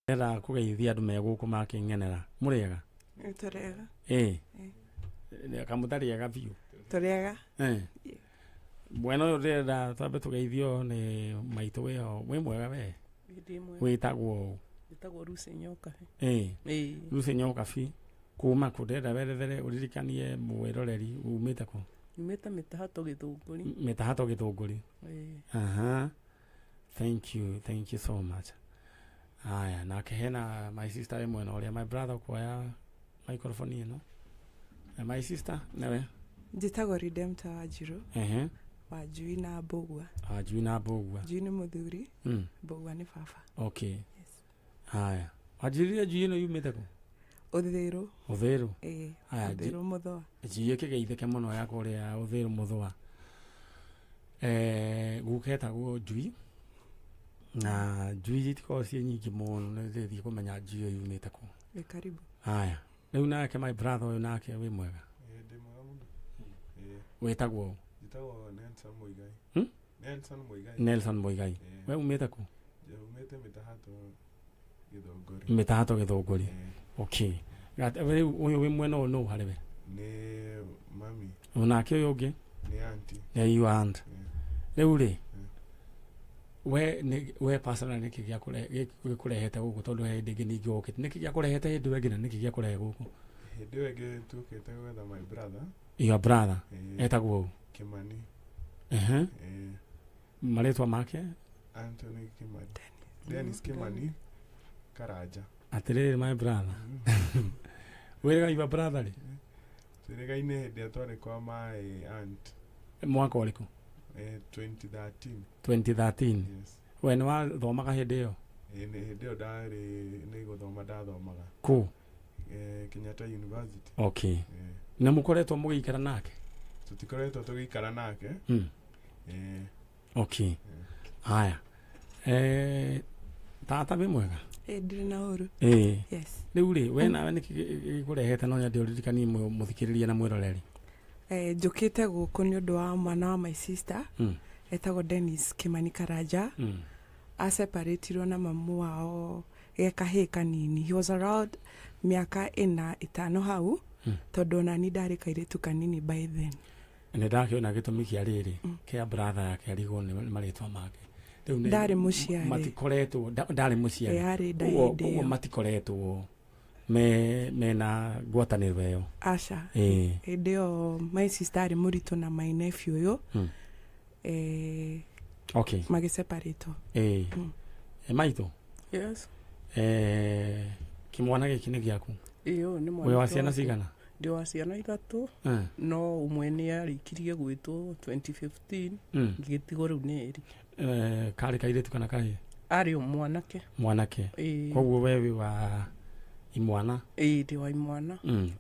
Ndĩrenda kũgeithia andũ me gũkũ makĩng'enera. Mũrĩega? Nĩ tũrĩega. Ĩĩ. Kamũtarĩega biũ. Tũrĩega. Eh. Mwena ũyũ ndĩrenda twambe tũgeithio nĩ maitũ wĩho. Wĩ mwega we? Ndĩ mwega. Wĩtagwo ũ? Njĩtagwo Lucy Nyokabi. Ĩĩ. Ĩĩ. Lucy Nyokabi. Kuma kũ? Ndĩrenda werethere ũririkanie mwĩroreri umĩte kũ? Nyumĩte Mĩtahato Gĩthũngũri. Mĩtahato Gĩthũngũri. Ĩĩ. Aha. Thank you, thank you so much. Haya, nake hena my sister wĩ mwena ũrĩa, my brother ũkuoya microphone ĩno. My sister, newe. Njĩtagwo Redemptor Wanjirũ. Ehe. Wa Njui na Mbũgua. Wa Njui na Mbũgua. Njui nĩ mũthuri, Mbũgua nĩ baba. Okay. Yes. Haya. Wanjirire njui ĩno yumĩte kũ? Ũthĩrũ. Ũthĩrũ. Ĩĩ. Haya, Ũthĩrũ Mũthũa. Njui ĩkĩgeithĩke mũno ya kũrĩa Ũthĩrũ Mũthũa. Eh, guka etagwo Njui na njui itikoragwo ciĩ nyingĩ mũno nĩ ndĩthiĩ kũmenya njui ĩyo yumĩte kũ. Ĩ karibu. Haya, rĩu nake my brother ũyũ nake wĩ mwega? Ĩĩ ndĩ mwega mũno. Ĩĩ. Wĩtagwo ũ? Njĩtagwo Nelson Muigai. Hmm? Nelson Muigai. Nelson Muigai. Ĩĩ. We umĩte kũ? Umĩte Mĩtahato Gĩthũngũri. Mĩtahato Gĩthũngũri. Ĩĩ. Okay. Rĩu ũyũ wĩ mwena ũyũ nũ harĩ we? Nĩ mami. Onake ũyũ ũngĩ? Nĩ auntie. Nĩ your aunt. Ĩĩ. Rĩu rĩ, we nĩ we personally nĩkĩ gĩkũrehete gũkũ tondũ he hĩndĩ ĩngĩ ningĩ wokĩte, nĩkĩ gĩakũrehete hĩndĩ ĩyo ĩngĩ na nĩkĩ gĩakũrehe gũkũ? Hĩndĩ ĩyo ĩngĩ tukĩte gwetha my brother. Your brother? Ĩĩ. Etagwo ũ? Kimani. Ehe. Ĩĩ. Marĩtwa make? Anthony Kimani. Dennis Kimani Karanja. Atĩrĩrĩ my brother. Wĩrĩga your brother rĩ? Twĩrĩgaine hĩndĩ ĩrĩa twarĩ kwa my aunt. Mwaka ũrĩkũ? 2013. 2013. Yes. We nĩ wathomaga hĩndĩ ĩyo? Ĩĩ, nĩ hĩndĩ ĩyo ndarĩ nĩ gũthoma ndathomaga. Kũ? Kenyatta University. Okay. Na mũkoretwo mũgĩikara nake? Tũtikoretwo tũgĩikara nake. Okay. Haya. Tata wĩ mwega? Ĩĩ ndirĩ na ũru. Ĩĩ. Yes. Rĩu rĩ, we nawe nĩkĩ gĩkũrehete no nyende ũririkanie mũthikĩrĩria na mwĩroreri? Njũkĩte gũkũ nĩ ũndũ wa mwana wa my sister. Etagwo Dennis Kimani Karanja. Aceparatirwo na mamu wao ge kahĩĩ kanini. He was around mĩaka ĩna ĩtano hau, tondũ onani ndarĩ kairĩtu kanini by then. Nĩ ndakĩona gĩtũmi kĩa rĩrĩ kĩa brother yake arigwo nĩ marĩtwa make. Rĩu nĩ- Ndarĩ mũciari. Matikoretwo ndarĩ mũciari. Ĩ, arĩ nda Ũguo hĩndĩ ũguo ĩyo. matikoretwo mena ngwatanĩro ĩyo. Aca. Ĩĩ. Hĩndĩ ĩyo my sister arĩ mũritũ na my nephew ũyũ. Okay. Magĩseparatwo. Ĩĩ. Maitũ. Yes. Kĩmwana gĩkĩ nĩ gĩaku? Ĩĩ, ũyũ nĩ mwana. Wĩ wa ciana cigana? Ndĩ wa ciana ithatũ. No ũmwe nĩ arĩkirie gwĩtwo 2015. Ngĩgĩtigwo rĩu nĩ erĩ. Karĩ kairĩtu kana kahĩĩ? Arĩ o mwanake. Mwanake. Ĩĩ. Koguo we wĩ wa imwana? Ĩĩ, ndĩ wa imwana.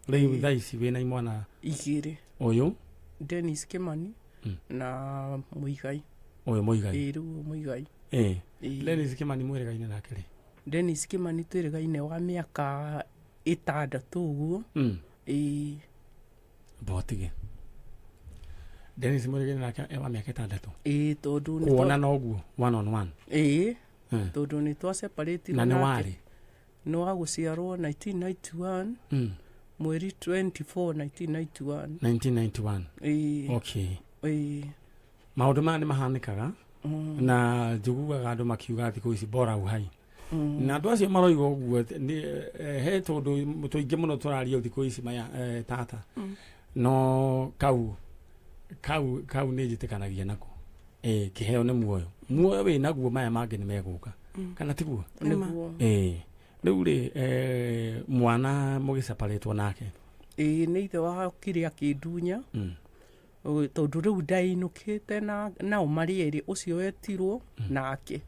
Rĩu thaa ici wĩna imwana igĩrĩ. Ũyũ? Dennis Kimani na Muigai. Ũyũ Muigai. Ĩĩ, rĩu ũyũ Muigai. Ĩĩ. Ĩĩ. Dennis Kimani mwĩrĩgaine nake rĩ? Dennis Kimani twĩrĩgaine wa mĩaka ĩtandatũ ũguo. Ĩĩ. Mbotige. Dennis mwĩrĩgaine nake e wa mĩaka ĩtandatũ? Ĩĩ, tondũ nĩ Kuona noguo one on one. Ĩĩ. Tondũ nĩ twa separate Na nĩ warĩ? Nĩ wa gũciarwo 1991. Mweri 24 1991. 1991. Ĩĩ. Okay. Ĩĩ. Maũndũ maya nĩ mahanĩkaga na njiguaga andũ makiuga thikũ ici bora uhai. Na andũ acio maroiga ũguo nĩ he tũndũ tũingĩ mũno tũrario thikũ ici maya tata. No kau kau kau nĩ njĩtĩkanagia nako. Kĩheo nĩ muoyo. Muoyo wĩ naguo maya mangĩ nĩ megũka. Kana tiguo? Nĩguo. Rĩu rĩ mwana mũgĩcaparĩtwo nake? Ĩĩ, nĩ ithe wakire akĩndunya. Tondũ rĩu ndainũkĩte nao marĩ erĩ, ũcio wetirwo nake.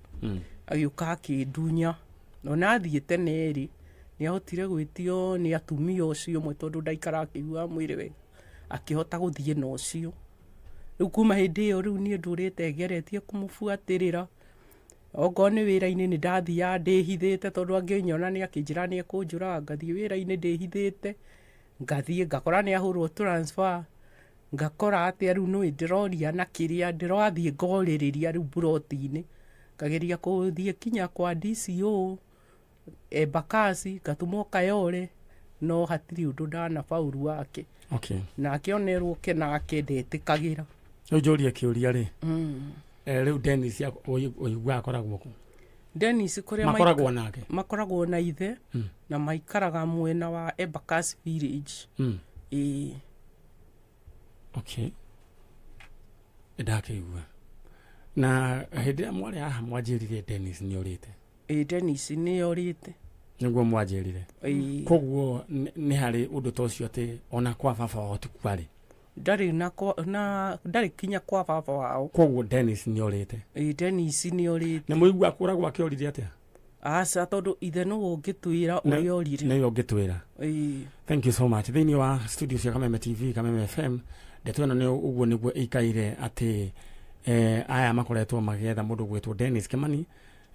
Agĩũka akĩndunya. Ona athiĩte na erĩ, nĩ ahotire gwĩtio nĩ atumia ũcio ũmwe tondũ ndaikaraga akĩiguaga mwĩrĩ wega, akĩhota gũthiĩ na ũcio. Rĩu kuma hĩndĩ ĩyo rĩu niĩ ndũrĩte ngeretie kũmũbuatĩrĩra. Okorwo nĩ wĩra-inĩ nĩ ndathiaga ndĩhithĩte tondũ angĩnyona nĩ akĩnjĩra nĩ ekũnjũraga, ngathiĩ wĩra-inĩ ndĩhithĩte, ngathiĩ ngakora nĩ ahũrwo transfer, ngakora atĩa rĩu nĩ ndĩroria na kĩrĩa, ndĩrathiĩ ngorĩrĩria rĩu mburoti-inĩ, ngageria gũthiĩ kinya kwa DCO. Embakasi, ngatũmwo Kayole, no hatirĩ ũndũ ndanabauru wake. Okay. Nake onerwo ke nake ndetĩkagĩra. Rĩu njũrie kĩũria rĩ, rĩu Dennis ũiguaga akoragwo kũ? Dennis kũrĩa makoragwo nake? Makoragwo na ithe na maikaraga mwena wa Embakasi village. Ĩĩ. Okay, ndakĩigua. Na hĩndĩ ĩrĩa mwarĩ haha mwanjĩrire Dennis nĩ orĩte? Ĩĩ, Dennis nĩ orĩte. Nĩguo mwanjĩrire? Ĩĩ. Koguo nĩ harĩ ũndũ ta ũcio atĩ ona kwa baba wao ti kwarĩ? Ndarĩ na na ndarĩ kinya kwa baba wao. Koguo Dennis nĩ orĩte? Ĩĩ, Dennis nĩ orĩte. Nĩ mũigua kũra gwake orire atĩa? Aca, tondũ ithe nĩwe ũngĩtwĩra ũrĩa orire. Nĩwe ũngĩtwĩra. Ĩĩ. Thank you so much. Thĩinĩ wa studio cia Kameme TV, Kameme FM, ndeto ĩno nĩ ũguo nĩguo ĩikaire atĩ aya makoretwo magĩetha mũndũ gwĩtwo Dennis Kimani,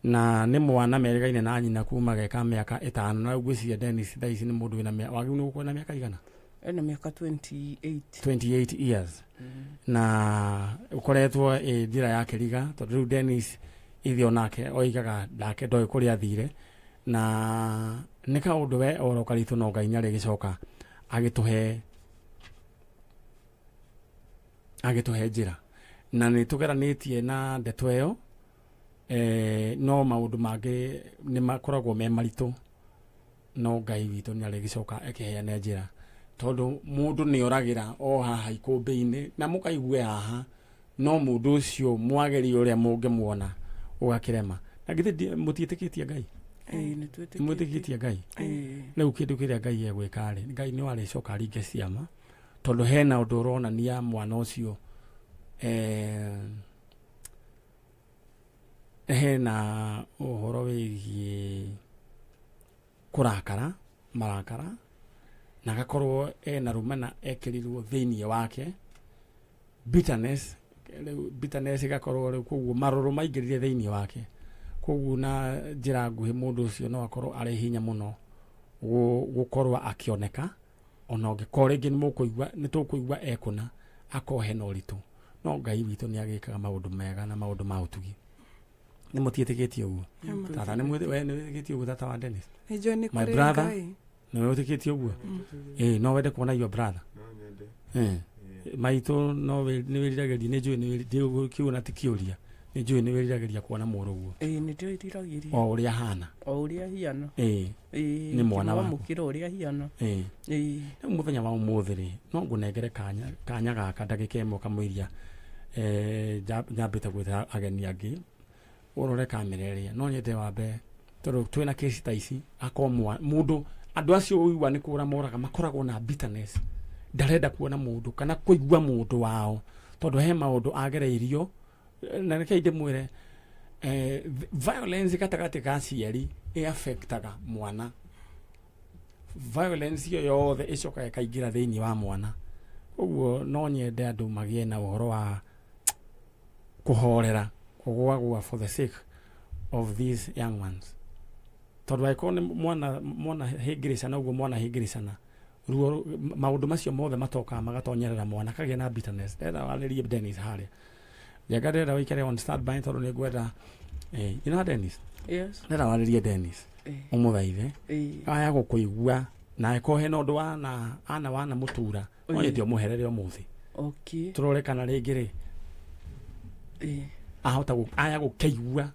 na nĩ mwana merĩgaine na nyina kuma geka mĩaka 5, na ngwĩciria Dennis thaa ici nĩ mũndũ wĩna wagĩrĩirwo nĩ gũkorwo na mĩaka igana? Ena mĩaka 28. 28 years. Na ũkoretwo ĩ njĩra ya kĩriga, tondũ rĩu Dennis ithe onake oigaga nake ndoĩ kũrĩa athire, na nĩ kaũndũ we oro karitũ, no Ngai nĩarĩgĩcoka agĩtũhe njĩra, na nĩ tũgeranĩtie na ndeto ĩyo, no maũndũ mangĩ nĩ makoragwo me maritũ, no Ngai witũ nĩ arĩgĩcoka akĩheana njĩra, tondũ mũndũ nĩ oragĩra o haha ikũmbĩ-inĩ na mũkaigue haha, no mũndũ ũcio mwageria ũrĩa mũngĩmuona ũgakĩrema. Na githĩ mũtiĩtĩkĩtie Ngai? Ĩĩ, nĩ twĩtĩkĩtie. Mũtĩkĩtie Ngai? Ĩĩ. Rĩu kĩndũ kĩrĩa Ngai egwĩka rĩ, Ngai nĩ arĩcoka aringe ciama, tondũ hena ũndũ ũronania mwana ũcio, hena ũhoro wĩgiĩ kũrakara, marakara, na agakorwo ena rũmena ekĩrirwo thĩiniĩ wake, bitterness, rĩu bitterness ĩgakorwo rĩu koguo marũrũ maingĩrire thĩiniĩ wake, koguo na njĩra nguhĩ mũndũ ũcio no akorwo arĩ hinya mũno gũkorwo akĩoneka, ona ũngĩkorwo rĩngĩ nĩ mũkũigua, nĩ tũkũigua ekũna akorwo hena ũritũ, no Ngai witũ nĩ agĩkaga maũndũ mega na maũndũ ma ũtugi. Nĩ mũtiĩtĩkĩtie ũguo? Tata, we nĩ wĩtĩkĩtie ũguo, tata wa Dennis? Nĩ njũĩ nĩ My kũrĩ brother? Ngai. Nĩ wĩtĩkĩtie ũguo? Ĩĩ, no wende kuona your brother? No nyende. Maitũ no nĩ wĩriragĩria, nĩ njũĩ nĩ ndĩgũkiuga ti kĩũria, nĩ njũĩ nĩ wĩriragĩria kuona mũrũguo. Ĩĩ, nĩ ndĩriragĩria. O ũrĩa ahana. O ũrĩa ahiana. Ĩĩ. Ĩĩ, Nĩ mwana waku. ngĩmwamũkĩra ũrĩa ahiana. Ĩĩ. Ĩĩ. Rĩu mũthenya wa ũmũthĩ rĩ, no ngũnengere kanya gaka ndagĩka ĩmwe kamũiria, nyambĩte gwĩta ageni angĩ, ũrore kamera ĩrĩa, no nyende wambe, tondũ twĩna kesi ta ici, akorwo mũndũ, andũ acio ũigua nĩ kũra moraga, makoragwo na bitterness, ndarenda kuona mũndũ kana kũigua mũndũ wao, tondũ he maũndũ agereirio, na reke ndĩmwĩre, violence gatagatĩ ka aciari ĩ affectaga mwana. Violence ĩyo yothe ĩcokaga ĩkaingĩra thĩinĩ wa mwana. Koguo no nyende andũ magĩe na ũhoro wa kũhorera, kũgũagũa for the sake of these young ones. Tondũ angĩkorwo nĩ mwana hĩngĩrĩcana ũguo, mwana hĩngĩrĩcana, ruo, maũndũ macio mothe matokaga magatonyerera mwana, akagĩa na bitterness. Ndĩrenda warĩrie Dennis harĩa. Njenga ndĩrenda ũikare on standby tondũ nĩ ngwenda, you know Dennis? Yes. Ndĩrenda warĩrie Dennis. Ũmũthaithe. Aya gũkũigua, na angĩkorwo hena ũndũ ana wana mũtura, no nyende ũmũherere ũmũthĩ. Okay. Tũrore kana rĩngĩ rĩ, ahota aya gũkĩigua.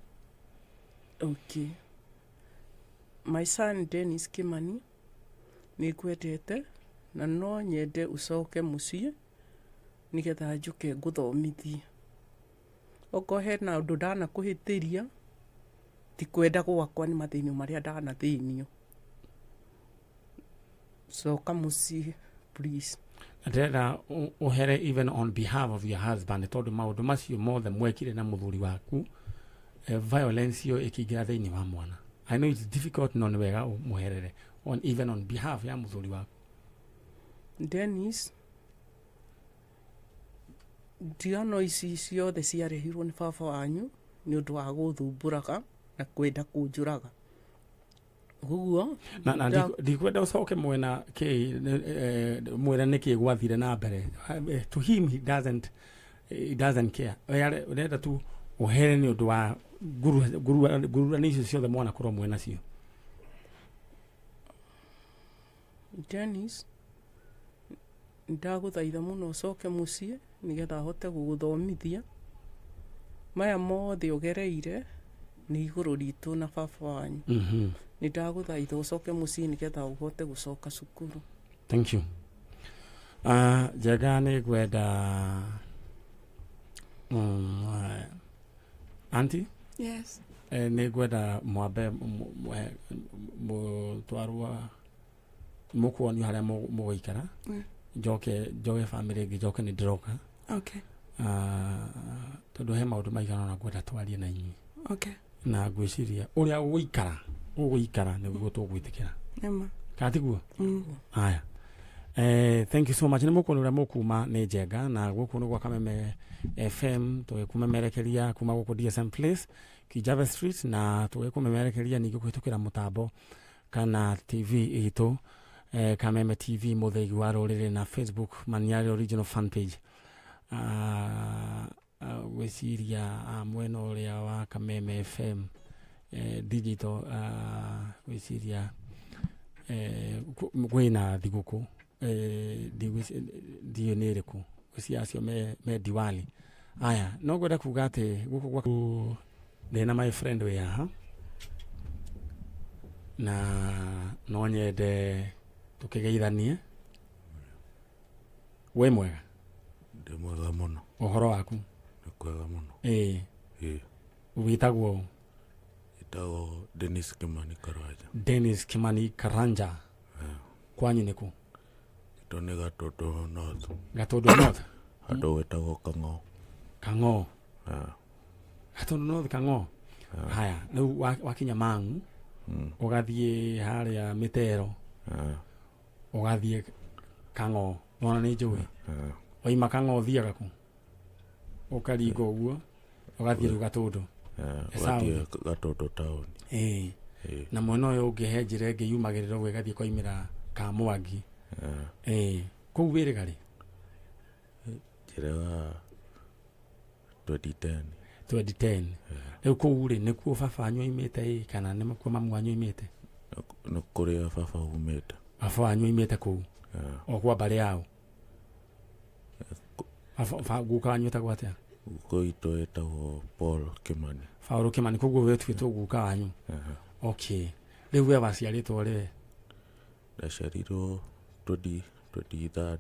Okay. My son Dennis Kimani, nĩ ngwendete na no nyende ũcoke mũciĩ nĩgetha njũke ngũthomithie. Okorwo hena ũndũ ndanakũhĩtĩria, ti kwenda gwakwa, nĩ mathĩnio marĩa ndanathĩnio. Coka mũciĩ please. Ndĩrenda ũhere even on behalf of your husband, tondũ maũndũ macio mothe mwekire na mũthuri waku, violence ĩyo ĩkĩingĩra thĩinĩ wa mwana. I know it's difficult, no nĩ wega ũmũherere even on behalf ya mũthuri waku. Dennis, ndigano ici ciothe ciarehirwo nĩ baba wanyu nĩ ũndũ wa gũthumbũraga na kwenda kũnjũraga. Ũguo, Na ndikwenda ũcoke mwena kĩ, mwĩre nĩkĩ gwathire na mbere. To him he doesn't care. We ũrenda tu ũhere nĩ ũndũ wa ngururani icio ciothe mwanakorwo mwena cio. Dennis, ndagũthaitha mũno ũcoke mũciĩ nĩgetha hote gũgũthomithia. Maya mothe ũgereire nĩ igũrũ ritũ na baba wanyu. Nĩ ndagũthaitha ũcoke mũciĩ nĩgetha ũhote gũcoka cukuru. Thank you. Njega nĩ ngwenda auntie. Yes. Nĩ ngwenda mwambe mũtwarwo mũkuonio harĩa mũgũikara. Njoke njoge family ĩngĩ, njoke nĩ ndĩroka. Okay. Tondũ he maũndũ maigana ũna ngwenda twarie na inyuĩ. Okay. Na ngwĩciria ũrĩa ũgũikara nĩguo tũgwĩtĩkĩra. Nĩma. Kana tiguo? Mm. Haya. Thank you so much. Nĩ mũkuona ũrĩa mũkuma nĩ Njenga na gũkũ nĩ gwa Kameme FM, tũgĩkũmemerekeria kuma gũkũ DSM Place, Kijabe Street, na tũgĩkũmemerekeria ningĩ kũhĩtũkĩra mũtambo kana TV itũ, Kameme TV Mũthĩgi wa Rũrĩrĩ, na Facebook Maniari Original Fan Page. Gwĩciria mwena ũrĩa wa Kameme FM digital, gwĩciria kwĩna thigũkũ, ndiũĩ nĩ ĩrĩkũ, gwĩciria acio me Diwali. Aya, no ngwenda kuga atĩ gũkũ gwa ndĩna my friend wĩ haha na no nyende tũkĩgeithanie. Wĩ mwega? Ndĩ mwega mũno. Ũhoro waku? Nĩ kwega mũno. Ĩĩ. Ĩĩ. Wĩtagwo? Ĩtagwo Dennis Kimani Karanja. Dennis Kimani Karanja. Kwanyu nĩ kũ? Ito nĩ Gatũndũ North. Gatũndũ North. Handũ wĩtagwo Kang'o. Kang'o. Gatũndũ North, Kang'o. Haya, rĩu wakinya Mang'u, ũgathiĩ harĩa Mĩtero, ũgathiĩ Kang'o, nona nĩ njũĩ. Waima Kang'o ũthiaga kũ? Ũkaringa ũguo, ũgathiĩ rĩu Gatũndũ. Ũgathiĩ Gatũndũ taũni. Ĩĩ. Na mwena ũyũ ũngĩ he njĩra ĩngĩ yumagĩrĩra ũguo ĩgathiĩ ĩkoimĩra Kamwangi. Ĩĩ. Kũu wĩrĩga rĩ? Njĩrĩga 2010. 2010. Rĩu kũu rĩ, nĩkuo baba wanyu oimĩte ĩ, kana nĩkuo mamu wanyu oimĩte? Nĩ kũrĩa baba umĩte. Baba wanyu oimĩte kũu? O kwa mbarĩ yao? Guka wanyu etagwo atĩa? Guka witũ etagwo Paul Kimani. Paul Kimani, koguo we tuĩtwo guka wanyu. Okay. Rĩu we waciarĩtwo rĩ? Ndaciarirwo 23rd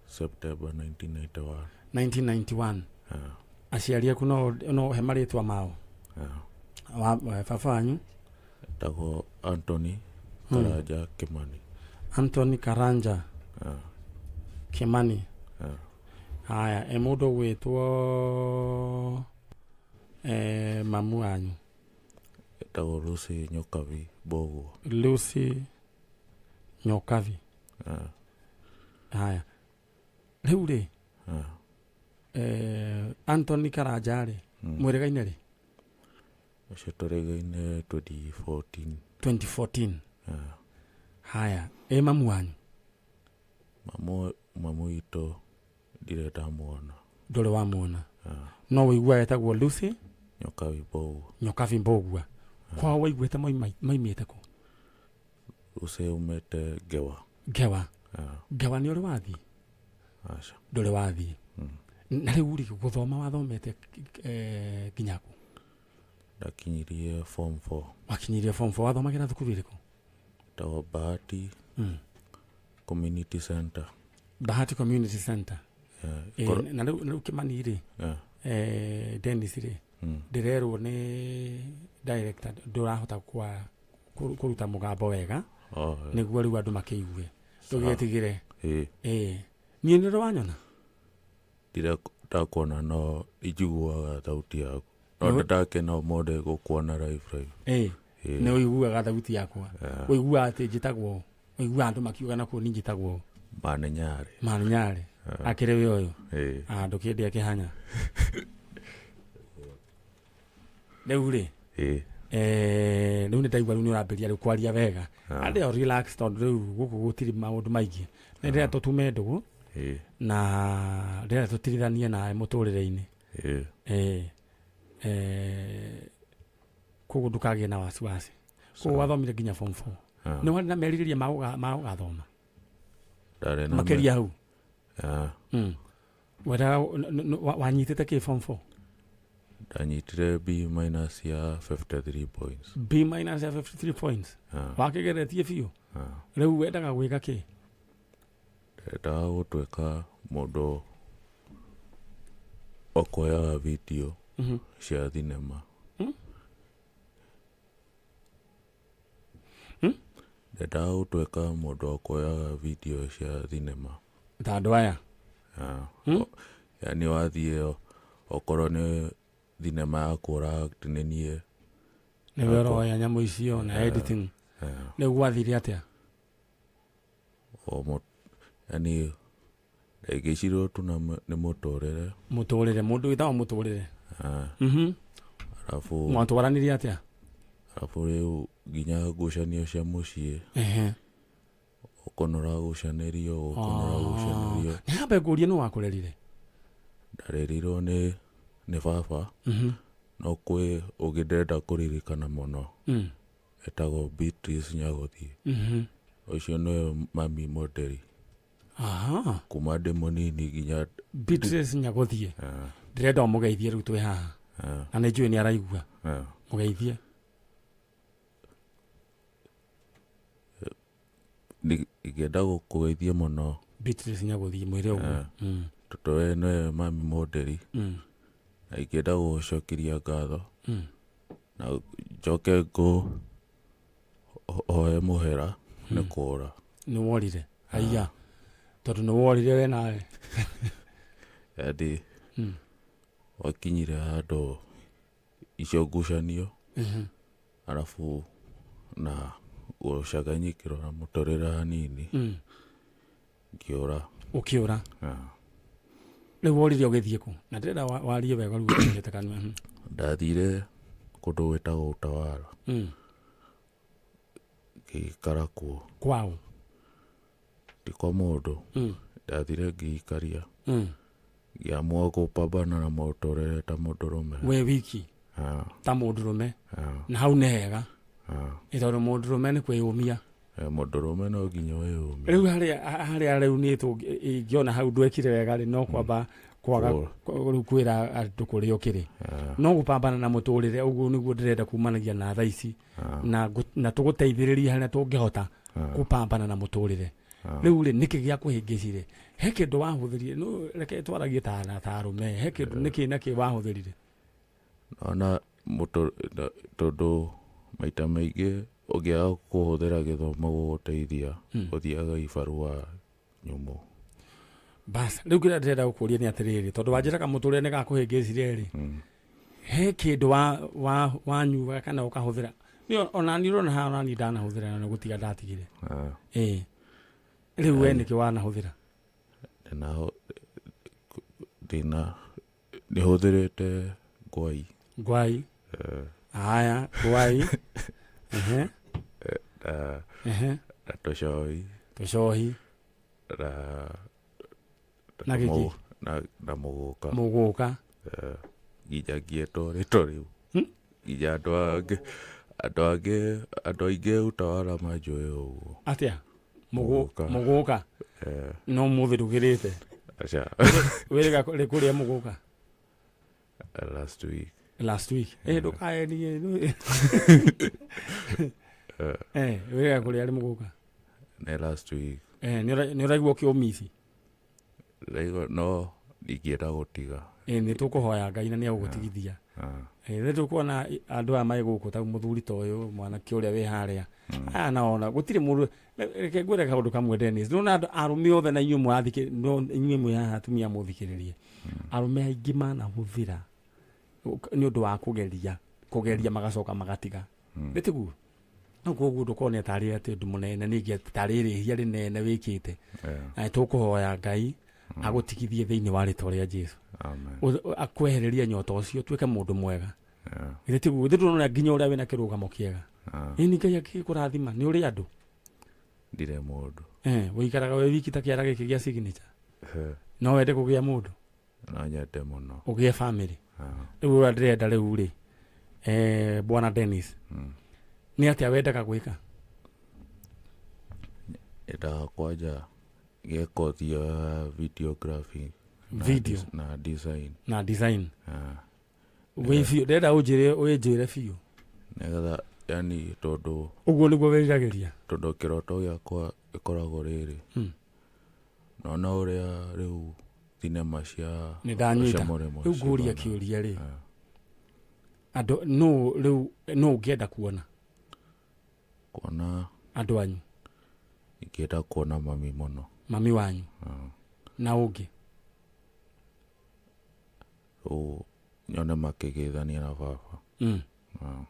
September 1991. 1991. Aciari aku no he marĩtwa mao? Baba wanyu? Etagwo Anthony Karanja Kimani. Anthony Karanja Kimani. Haya, mũndũ ũgwĩtwo mamu wanyu? Etagwo Lucy Nyokabi Mbũgua. Lucy Nyokabi. Haya. Rĩu rĩ, Anthony Karanja rĩ, mwĩrĩgaine rĩ? Ũcio tũrĩgaine 2014. 2014. Haya, ĩ mamu wanyu? Mamu witũ ndirĩ ndamuona. Ndũrĩ wamuona. No wĩiguaga etagwo Lucy Nyokabi Mbũgua. Nyokabi Mbũgua. Kwao waiguĩte maimĩte kũ? Lucy aumĩte Ngewa. Ngewa. Ngewa nĩ ũrĩ wathiĩ? Aca. Ndũrĩ wathiĩ. Na rĩu rĩ, gũthoma wathomete nginya kũ? Ndakinyirie form 4. Wakinyirie form 4, wathomagĩra thukuru ĩrĩkũ? Ĩtagwo Bahati Community Center. Bahati Community Center. Na rĩu Kimani rĩ, Dennis rĩ, ndĩrerwo nĩ director ndũrahota kũruta mũgambo wega, nĩguo rĩu andũ makĩigue. Ndũgetigĩre. Niĩ nĩ ũrĩ wanyona? Ndirĩ ndakuona, no njiguaga thauti yaku. No ndakena ũmũthĩ gũkuona live live. Nĩ ũiguaga thauti yakwa. Ũiguaga atĩ njĩtagwo, ũiguaga andũ makiuga nakuo niĩ njĩtagwo Maninyarĩ. Maninyarĩ. Akĩrĩ we ũyũ. Ndũkĩndĩa kĩhanya. Rĩu rĩ, rĩu nĩ ndaigua rĩu nĩ ũrambĩrĩria rĩu kwaria wega. Andĩ o relax tondũ rĩu gũkũ gũtirĩ maũndũ maingĩ. Nĩ ndĩrenda tũtume ndũgũ na ndĩrenda tũtirithanie nawe mũtũrĩre-inĩ. Koguo ndũkagĩe na wasiwasi. Koguo wathomire nginya form 4. Nĩ warĩ na merirĩria ma gũgathoma? Ndarĩ na Makĩria hau. Yeah. Wendaga wanyitĩte kĩ form 4? Ndanyitire B minus ya 53 points. B minus ya 53 points. Yeah. Wakĩgeretie biũ. Yeah. Rĩu wendaga gwĩka kĩ? Ndendaga gũtuĩka mũndũ ũkuoyaga video cia thinema. Ndendaga gũtuĩka mũndũ ũkuoyaga video cia thinema. Ta andũ aya. Yeah. Hmm? Yani wathiĩ okorwo nĩ thinema ya kũra nĩ niĩ. Nĩwe ũroya nyamũ icio na editing. Yeah. Rĩu gwathire atĩa? O yani ndaingĩcirwo tu na nĩ mũtũrĩre. Mũtũrĩre, mũndũ wĩtagwo mũtũrĩre. Ah, arabu Mwatwaranirie atĩa? Arabu rĩu nginya ngucanio cia mũciĩ. Gũkũ nĩũragucanĩrio, gũkũ nĩũragucanĩrio. Nĩ hambe ngũrie, nũ wakũrerire? Ndarerirwo nĩ baba. No kwĩ ũngĩ ndĩrenda kũririkana mũno. Etagwo Beatrice Nyagũthiĩ. Ũcio nĩwe mami mũnderi. Kuma ndĩ mũnini nginya Beatrice Nyagũthiĩ. Ah. Ndĩrenda ũmũgeithie rĩu twĩ haha. Ah. Na nĩ njũĩ nĩ araigua. Ah. Mũgeithie. Ingĩenda gũkũgeithia mũno. Beatrice Nyagũthiĩ, mwĩre ũguo. Ah. Tondũ we nĩwe mami mũnderi. Na ingĩenda gũgũcokeria ngatho. Na njoke ngũ hoe mũhera nĩ kũra. Nĩ worire. Aiya. Tondũ nĩ worire we nawe. Yaani wakinyire handũ icio ngucanio. Arabu na gũcanganyikĩrwo na mũtũrĩre hanini. Ngĩũra. Ũkĩũra. Ah. Rĩu worire ũgĩthiĩ kũ? Na ndĩrenda warie wega rĩu ũkinyĩte kanua. Ndathire kũndũ gwĩtagwo Utawala. Ngĩikara kuo. Kwao? Ti kwa mũndũ. Ndathire ngĩikaria. Ngĩamua gũpambana na mũtũrĩre ta mũndũrũme. We wiki. Ah. Ta mũndũrũme. Ah. Na hau nĩ hega. Ah. Nĩ tondũ mũndũrũme nĩ kwĩyũmia. Mũndũrũme no nginya wĩyũmie. Rĩu harĩa rĩu niĩ ingĩona hau ndwekire wega rĩ, no kwamba kwaga rĩu kwĩra andũ kũrĩa ũkĩrĩ. Ah. No gũpambana na mũtũrĩre, ũguo nĩguo ndĩrenda kumanagia na thaa ici. Ah. Na tũgũteithĩrĩria harĩa tũngĩhota Ah. gũpambana na mũtũrĩre. Ah. Rĩu rĩ, nĩkĩ gĩa kũhĩngĩcire? He kĩndũ wahũthĩrire? No reke twaragie ta arũme. He kĩndũ nĩkĩ na kĩ wahũthĩrire? Ona tondũ maita maingĩ ũngĩaga kũhũthĩra gĩthomo gũgũteithia, ũthiaga ibarũa nyũmũ. Bas, rĩu kĩrĩa ndĩrenda gũkũria nĩ atĩrĩrĩ, tondũ wanjĩraga mũtũrĩre nĩ gakũhĩngĩcire rĩ, he kĩndũ wanyuaga kana ũkahũthĩra? Nĩ ona niĩ ũrona haha, ona niĩ ndanahũthĩra na gũtiga ndatigire. Ah. Ĩĩ. Rĩu we nĩkĩ wanahũthĩra? Nĩhũthĩrĩte ngwai. Ngwai? Aya, ngwai. Ehe. Ehe. Na tũcohi. Tũcohi. Na gĩkĩ? Na mũgũka. Mũgũka. Nginya ngietwo rĩtwa rĩu. Nginya andũ aingĩ Utawala manjũĩ ũguo. Atĩa? Mũgũka. Mũgũka. No mũthĩ ndũgĩrĩte. Aca. Wĩrĩga kũrĩa mũgũka? Last week. Last week. Ndũkaenie. Wĩrĩga kũrĩa rĩ mũgũka? Nĩ last week. Nĩ ũraigua ũkĩũmici? Ndaigua no ndingĩenda gũtiga. Nĩ tũkũhoya Ngai na nĩ egũgũtigithia. Rĩrĩa tũkuona andũ aya marĩ gũkũ ta mũthuri ta ũyũ, mwanake ũrĩa wĩ harĩa. Aya naona gũtirĩ mũndũ, reke ngwĩre kaũndũ kamwe Dennis. Nĩwona andũ arũme othe na inyuĩ mũrathikĩ-, no inyuĩ mwĩ haha atumia mũthikĩrĩrie. Arũme aingĩ manahũthĩra nĩ ũndũ wa kũgeria magacoka magatiga. Nĩ tiguo? No koguo ndũkone tarĩ atĩ ũndũ mũnene, ningĩ tarĩ rĩhia rĩnene wĩkĩte. Na tũkũhoya Ngai agũtigithie thĩinĩ wa rĩtwa rĩa Jesũ. Amen. Akwehererie nyota ũcio, ũtuĩke mũndũ mwega. Githĩ tiguo? Githĩ ndũrona nginya ũrĩa wĩna kĩrũgamo kĩega? Ĩni Ngai akĩkũrathima, nĩ ũrĩ andũ? Ndirĩ mũndũ. Ũikaraga wĩ wiki ta kĩara gĩkĩ gĩa signature. No wende kũgĩa mũndũ? No nyende mũno. Ũgĩe family. Rĩu ũrĩa ndĩrenda rĩu rĩ, Bwana Dennis, nĩ atĩa wendaga gwĩka? Nyendaga kwanja Gĩa kothi ya videography na Video. na design. Na design. Ah. Wĩ biũ ndĩrenda ũnjĩre wĩnjĩre biũ. Nĩgetha yani tondũ Ũguo nĩguo wĩriragĩria. Tondũ kĩroto gĩakwa gĩkoragwo rĩrĩ, nona ũrĩa rĩu thinema cia Nĩ ndanyita. cia mũrĩmo Rĩu ngũria cihana. kĩũria rĩ, Ah. andũ nũ rĩu nũ ũngĩenda kuona? Kuona andũ anyu. Ingĩenda kuona mami mũno. Mami wanyu. Ah. Na ũngĩ? Rĩu nyone makĩgeithania na baba. Ah.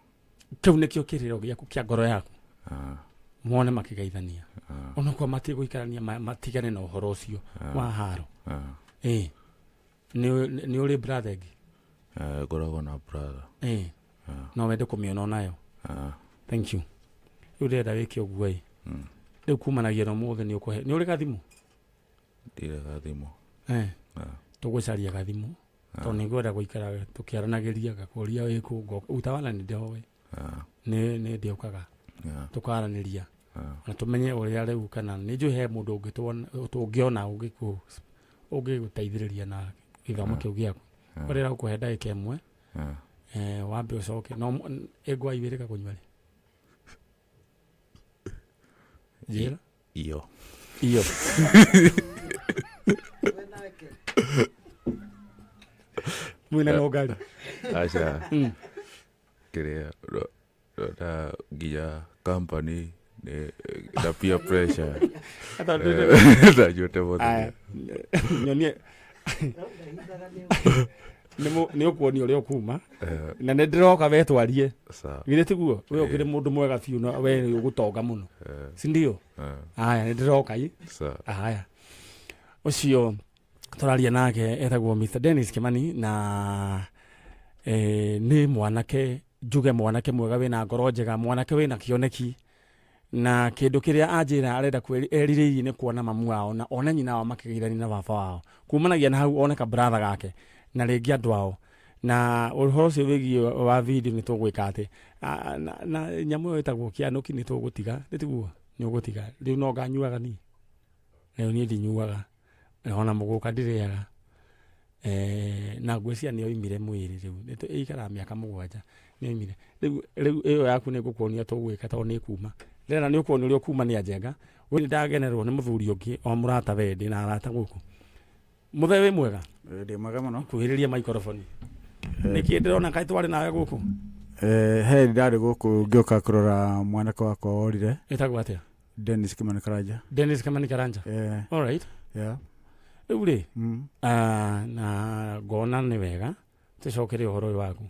Kĩu nĩkĩo kĩrĩro gĩaku kĩa ngoro yaku. Ah. Mone makĩgeithania. Ah. Onokorwo matigũikarania matigane na ũhoro ũcio Ah. wa haro. Ah. Ĩĩ. Nĩ ũrĩ brother ĩngĩ? Eh, ngoragwo na brother. Ĩĩ. Ah. No wende kũmĩona onayo? Ah. Thank you. Rĩu ndĩrenda wĩke ũguo ĩ. Rĩu kumanagia na ũmũthĩ nĩ ũkũhe. Nĩ ũrĩ gathimũ? Ndirĩ gathimũ. Eh. Ah. Tũgũcaria gathimũ. Ah. Tondũ nĩ ngwenda gũikara tũkĩaranagĩria ngakũria wĩ kũ utawala nĩ ndĩhoe. Ah. Nĩ ndĩũkaga. Ah. Tũkaranĩria. Ah. Na tũmenye ũrĩa rĩu kana nĩ njũĩ he mũndũ tũngĩona ũngĩgũteithĩrĩria na gĩthomo Ah. kĩu gĩaku. Ah. Ũrĩa ũkũhe ndagĩka ĩmwe. Ah. Wambe ũcoke. No ĩngwa igĩrĩ kũnyua rĩ? Njĩra. Iyo. Iyo. Mwĩna no ngari. Aca. Kĩrĩa na nginya company nĩ na peer pressure. Ata Ndanyuĩte mũthenya. Aya, nyonie. Nĩ ũkuonio ũrĩa ũkuma. Na nĩ ndĩroka we twarie. Sawa. Githĩ tiguo? We ũkĩrĩ mũndũ mwega biũ na we nĩ ũgũtonga mũno. Si ndio? Aya, nĩ ndĩroka i. Sawa. Aya. Ũcio tũraria nake etagwo Mr Dennis Kimani na nĩ mwanake njuge mwanake mwega wĩna ngoro njega, mwanake wĩna kĩoneki na kĩndũ kĩrĩa anjĩra arenda erirĩirie nĩ kuona mamu wao na one nyina wao makĩgeithania na baba wao kumanagia na hau one ka brother gake na rĩngĩ andũ ao na ũhoro ũcio wĩgiĩ wa video nĩ tũgwĩka atĩ na nyamũ ĩyo ĩtagwo kĩanũki nĩ tũgũtiga nĩ tiguo nĩ ũgũtiga rĩu no nganyuaga niĩ rĩu niĩ ndinyuaga ona mũgũka ndĩrĩaga na ngwĩciria nĩ oimire mwĩrĩ rĩu ĩikaraga mĩaka 7 nĩ oimire rĩu ĩyo yaku nĩ ngũkuonia tũgwĩka tondũ nĩ kuma ndĩrenda nĩ ũkuonia ũrĩa ũkuma nĩ anjenga we nĩ ndagenerwo nĩ mũthuri ũngĩ o mũrata we ndĩ na arata gũkũ mũthee wĩ mwega Ndĩ mwega mũno kuhĩrĩria microphone nĩkĩ ndĩrona kaĩ twarĩ nawe gũkũ he ndarĩ gũkũ ngĩũka kũrora mwanake wakwa worire ĩtagwo atĩa Dennis Kimani Karanja Dennis Kimani Karanja all right yeah rĩu rĩ na ngona nĩ wega tũcokere ũhoro ũyũ waku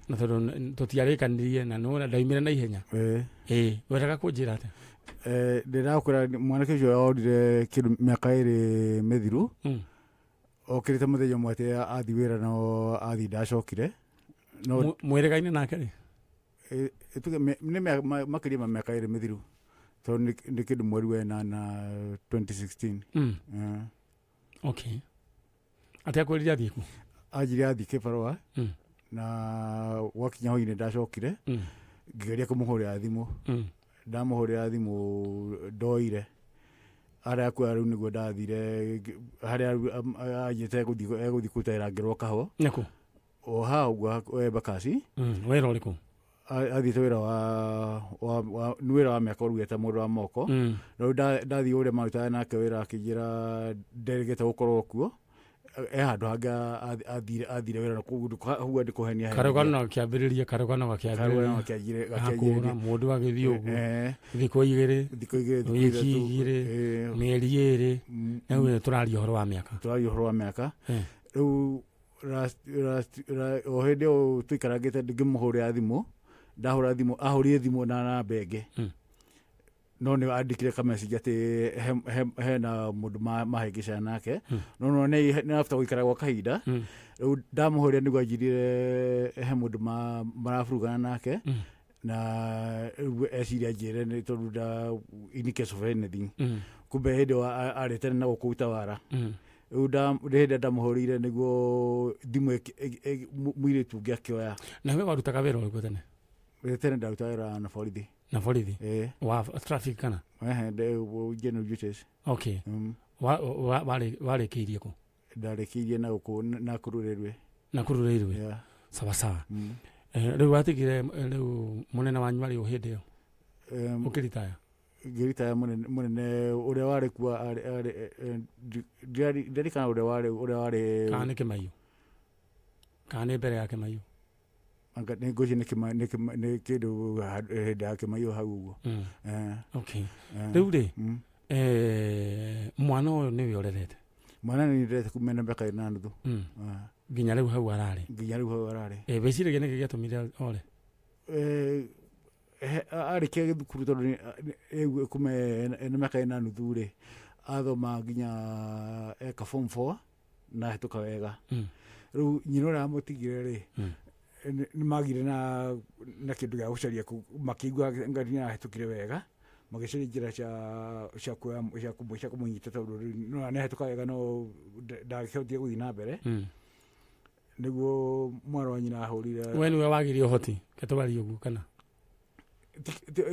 na tondũ tũtiarĩkanirie na nĩwona ndaumire na ihenya wendaga kũnjĩra atĩa ndĩrakwĩra mwanake ũcio orire kĩndũ mĩaka 2 mĩthiru okĩrĩte mũthenya ũmwe atĩ athiĩ wĩra no athiĩ ndacokire mwĩrĩgaine nake rĩ tuge nĩ makĩria ma mĩaka 2 mĩthiru tondũ nĩ kĩndũ mweri wa 8 2016 Okay. Atĩa kwĩrire athiĩ kũ? Anjire athiĩ kĩbarũa na gwakinya hwainĩ ndacokire ngĩgeria kũmũhũrĩra thimũ ndamũhũrĩra thimũ ndoire harĩa akuoya rĩu nĩguo ndathire harĩa anjĩte egũthiĩ kũruta ngĩrwo kahũa Nĩkũ? O haha ũguo Embakasi. Wĩra ũrĩkũ? Athiĩte wĩra wa nĩ wĩra wa mĩaka ũrugĩte mũndũ wa moko na rĩu ndathiĩ ũrĩa marutaga nake wĩra akĩnjĩra nderĩgĩte gũkorwo kuo e handũ hangĩ athire wĩra na kũu ndĩkũhenia Karũgano gakĩambĩrĩria karũgano gakĩambĩrĩria gakũra mũndũ agĩthiĩ ũguo thikũ 2 thikũ 2 wiki 2 mĩeri 2 rĩu tũraria ũhoro wa mĩaka tũraria ũhoro wa mĩaka rĩu o hĩndĩ ĩyo tũikarangĩte ngĩmũhũrĩra thimũ ndahũra thimũ ahũrire thimũ na namba ĩngĩ no nĩ andĩkire ka message atĩ hena mũndũ mahĩngĩcana nake no no nĩ after gũikara gwa kahinda rĩu ndamũhũrĩra nĩguo anjĩrire he mũndũ maraburugana nake na rĩu eciria anjĩre nĩ tondũ nda in case of anything kumbe hĩndĩ ĩyo arĩ tene na gũkũ Utawala rĩu hĩndĩ ndamũhũrĩire nĩguo thimũ mũirĩtu ũngĩ akĩoya na we warutaga wĩra ũrĩkũ tene tene ndarutaga wĩra na borithi na borithi wa traffic kana general duties okay Warĩkĩirie kũ? Ndarĩkĩirie na gũkũ Nakuru Railway. Nakuru Railway. Yeah. Sawa sawa. Rĩu watigire rĩu mũnene wanyu arĩ ũ hĩndĩ ĩyo? Ũkĩritaya? Ngĩritaya mũnene ũrĩa warĩ kuo arĩ ndirikana ũrĩa warĩ. Kana nĩ Kĩmaiyũ? Kana nĩ mbere ya Kĩmaiyũ? Anga nĩ ngwĩciria nĩ kĩndũ hĩndĩ ya Kĩmaiyũ hau ũguo. Okay. Rĩu rĩ, mwana ũyũ nĩwe ũrerete? Mwana nĩ ndĩrete kuma na mĩaka 4.5. Nginya rĩu hau ararĩ? Nginya rĩu hau ararĩ. Wĩciragia nĩkĩ gĩatũmire ore? Arĩkia gĩthukuru tondũ rĩu kuma ena mĩaka 4.5 rĩ, athoma nginya eka form 4 na ahĩtũka wega. Rĩu nyina ũrĩa amũtigire rĩ, nĩ magire na kĩndũ gĩa gũcaria makĩigua nga nĩ ahĩtũkire wega, magĩcaria njĩra cia kũmũnyita tondũ rĩu no nĩ ahĩtũka wega no ndangĩhotire gũthiĩ na mbere. Nĩguo mwana wa nyina ahũrire. We nĩwe wagirie ũhoti, ketwarie ũguo kana?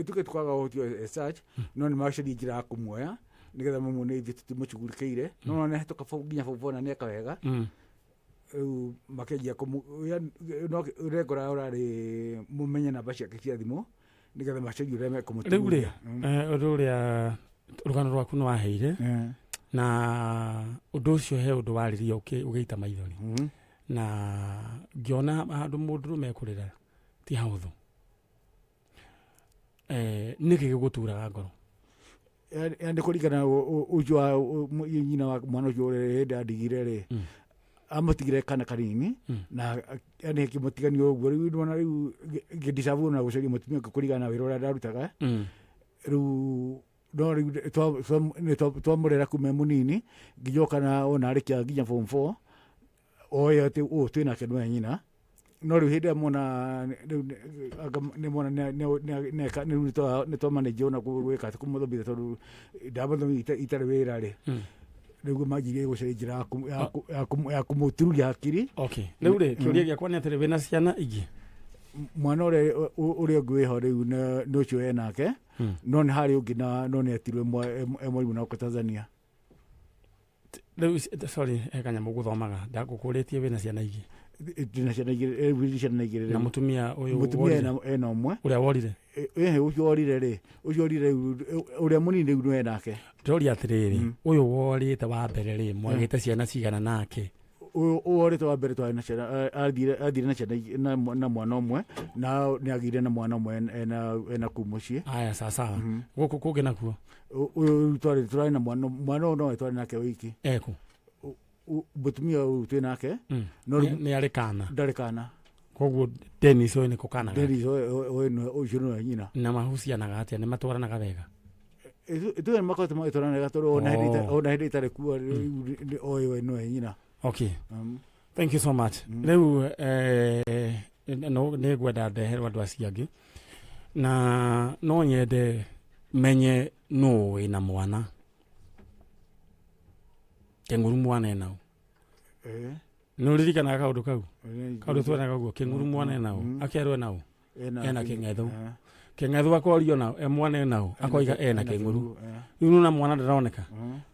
Tuge twaga ũhoti as such, no nĩ macaria njĩra ya kũmuoya nĩgetha mamuone ithuĩ tũtimũcugurikĩire. No nĩ ahĩtũka nginya form 4 na nĩ eka wega. Rĩu makĩanjia no ũrĩa ũrarĩ mũmenye namba ciake cia thimũ nĩgetha macarie ũrĩa mekũmũturia. Rĩu rĩ, ũndũ ũrĩa rũgano rwaku nĩ waheire, na ũndũ ũcio he ũndũ waririe ũgĩita maithori. Na ngĩona handũ mũndũrũme ekũrĩra ti hahũthũ. Nĩkĩ gĩgũturaga ngoro? Nĩ kũringana ũcio wa nyina wa mwana ũcio ũrĩa hĩndĩ andigire rĩ, amũtigire kana kanini, na yani akĩmũtigania ũguo. Rĩu nĩwona rĩu ngĩdeserve na gũcaria mũtumia ũngĩ kũringana na wĩra ũrĩa ndarutaga. Rĩu no rĩu twamũrera kuma e mũnini nginya oka na ona arĩkia nginya form 4, oĩ atĩ ũyũ twĩ nake nĩwe nyina. No rĩu hĩndĩ ĩrĩa mona rĩu anga nĩ mona nĩ rĩu nĩ twamanage ona gwĩka atĩ kũmũthomithia tondũ ndamathomithia itarĩ wĩra rĩ. Nĩguo manjirie gũcaria njĩra ya kũmũtururia hakiri. Okay. Rĩu rĩ, kĩũria gĩakwa nĩ atĩrĩ, wĩna ciana ingĩ? Mwana ũrĩa ũngĩ wĩho rĩu nĩ ũcio enake, no nĩ harĩ ũngĩ na no nĩ etirwo e mwarimũ na gũkũ Tanzania. Rĩu, sorry, he kanyamũ gũthomaga, ndagũkũrĩtie wĩna ciana ingĩ? Ndĩna ciana igĩrĩ, rĩu ciana igĩrĩ Na rĩu. mũtumia ũyũ Mũtumia worire? ena ũmwe. Ũrĩa worire? Ũcio worire rĩ, ũcio worire rĩu, ũrĩa mũnini rĩu nĩ enake. Ndĩroria atĩrĩrĩ, ũyũ worĩte wa mbere rĩ, mwagĩte ciana cigana nake? Ũyũ worĩte wa mbere twarĩ na ciana, athire na ciana na mwana ũmwe, na nĩ agĩire na mwana ũmwe ena kũu mũciĩ. Aya, sawa sawa. Gũkũ kũngĩ nakuo? Ũyũ twarĩ na mwana ũyũ nowe twarĩ nake wiki. Ekũ? Mũtumia ũyũ twĩ nake, no rĩu Nĩ arĩ kana? Ndarĩ kana. Koguo Dennis ũyũ nĩ kũ kana gake? Dennis ũyũ ũcio nĩwe nyina. Na mahucianaga atĩa? Nĩ matwaranaga wega? Ithuĩ nĩ makoretwo magĩtwarana wega tondũ ona hĩndĩ itarĩ kuo, rĩu ũyũ nĩwe nyina. Okay. Thank you so much. Rĩu, no nĩ ngwenda ndeherwo andũ acio angĩ, na no nyende menye nũ wĩna mwana. Kĩng'uru mwana ena ũ? Nĩ ũririkanaga kaũndũ kau? Kaũndũ tweraga ũguo, kĩng'uru mwana ena ũ? Akerwo ena ũ? Ena kĩng'ethu. Kĩng'ethu akorio na mwana ena ũ? Akoiga ena kĩng'uru. Rĩu nĩwona mwana ndaroneka.